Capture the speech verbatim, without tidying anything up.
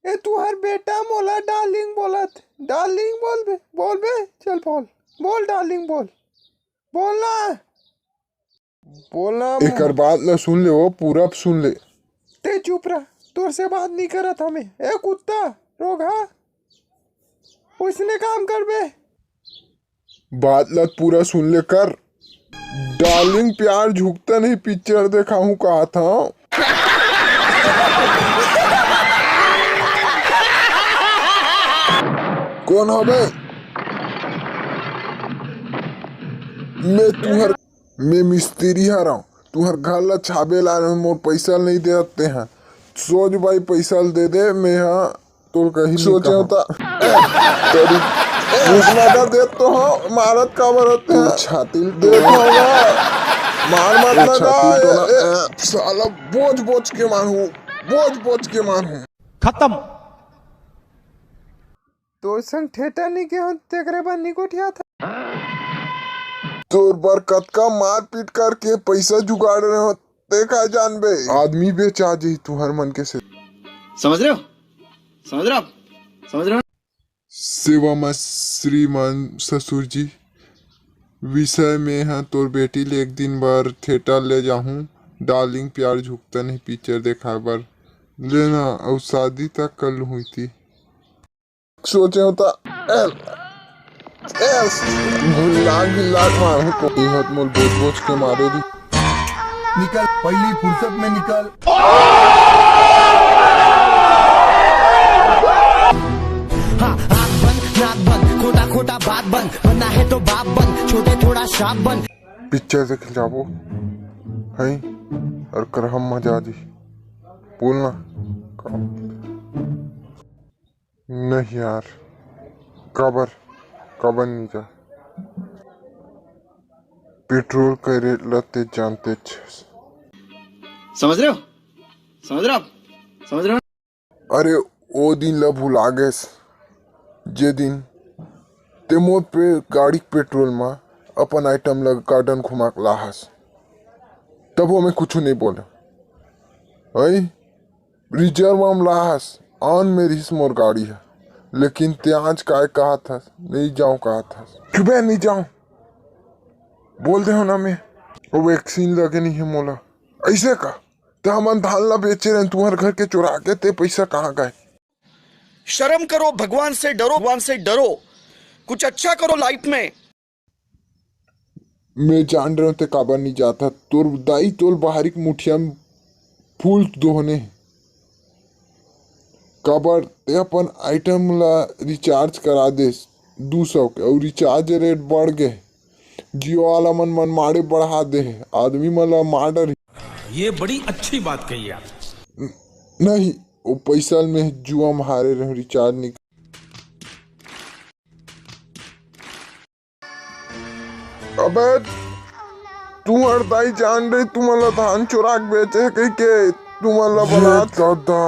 ए, तुहर बेटा मोला डार्लिंग बोलत। डार्लिंग बोल बे, बोल बे, चल बोल, बोल डार्लिंग बोल, बोल ना, बोल ना। एकर बात ल सुन ले, वो पूरा सुन ले। ते चुप रह, तोर से बात नहीं करत हमें। ए कुत्ता, रोगहा, उसने काम कर बे। बात ल पूरा सुन ले कर। डार्लिंग प्यार झुकता नहीं पिक्चर देखाहूं कहा था। कौन हवे? मैं तुहर, मैं मिस्त्री हरव। तुहर घर ला छाबे ला रहे, मोर पैसा नहीं देते हैं। सोच भाई, पैसा दे दे, मैं हा तोर कहीं नहीं सोचे कहूं। होता। तेरी घुसना का दे तो हो, मारत काबर होते हैं? छाती दे तो होगा। मार मत ए, लगा, छाती तो ए, ना, ए, ए। साला बोझ बोझ के मारू, बोझ बोझ के मारू। खत्म। तोर संग ठेठा नहीं के हो, तेकरे बर नहीं गोठिया था। तोर बर कतका मारपीट करके पैसा जुगाड़ रहे हो, ते का जानबे? आदमी बेचा जही तुहर मन के से। समझ रहे हो? समझ रहे हो आप? समझ रहे हो? सेवा म श्रीमान ससुर जी, विषय में ह तोर बेटी ले एक दिन बर थिएटर ले जाहूं, डार्लिंग प्यार झुकता नहीं पिक्चर देखाए बर। लेना अउ शादी तक कर लूं हुई थी। सोचे होता, एल, एल, घुल्ला घिल्ला मारू तो इहत मोल बोझ बोझ के मारे दी। निकल, पहली फुर्सत में निकल। हाँ, आँख बंद, नाक बंद, खोटा खोटा बात बंद, बनना है तो बाप बंद, छोटे थोड़ा श्राप बंद। पिक्चर देखे जाबो, हैं? और करहम मजा आ जी। बोलना। नहीं यार, काबर, काबर नहीं जा? पेट्रोल के रेट ल ते जानते छस। समझ रहे हो? समझ रहे हो आप? समझ रहे हो? अरे, ओ दिन ल भुला गेस, जे दिन ते मोर पे गाड़ी के पेट्रोल म अपन आइटम ल गार्डन घुमा के लाहस, तब वो मैं कुछ नहीं बोले। हई, रिजर्व म लाहस, आन में रिहिस मोर गाड़ी ह, लेकिन ते आज काय कहत हस, नहीं जाऊं कहत हस। चुपे, नहीं जाऊं, बोल दे हो ना मैं, वो वैक्सीन लगे नहीं है मोला। ऐसे का? ते हमन धान ला बेचे रहन, तुम्हारे घर के चुरा के, ते पैसा कहाँ गए? शर्म करो, भगवान से डरो, भगवान से डरो, कुछ अच्छा करो लाइफ में। मैं जान रहे हो ते काबर नहीं जाता। तोर दाई तोर बाहरी के मुठिया में फूल दोहने हे। काबर ते अपन आइटम ला रिचार्ज करा देस दू सौ के, अउ रिचार्ज रेट बढ़ गए। जियो वाला मन, मन मारे बढ़ा दे हे, आदमी मन ला मार डर। ये बड़ी अच्छी बात कही आप। नहीं, वो पैसा में जुआ में हारे रहे, रिचार्ज नहीं। अबे, तुम्हार दाई जान रही, तुम्हारा धान चुरा के बेचे कह के, तुम्हारा ये बना दादा।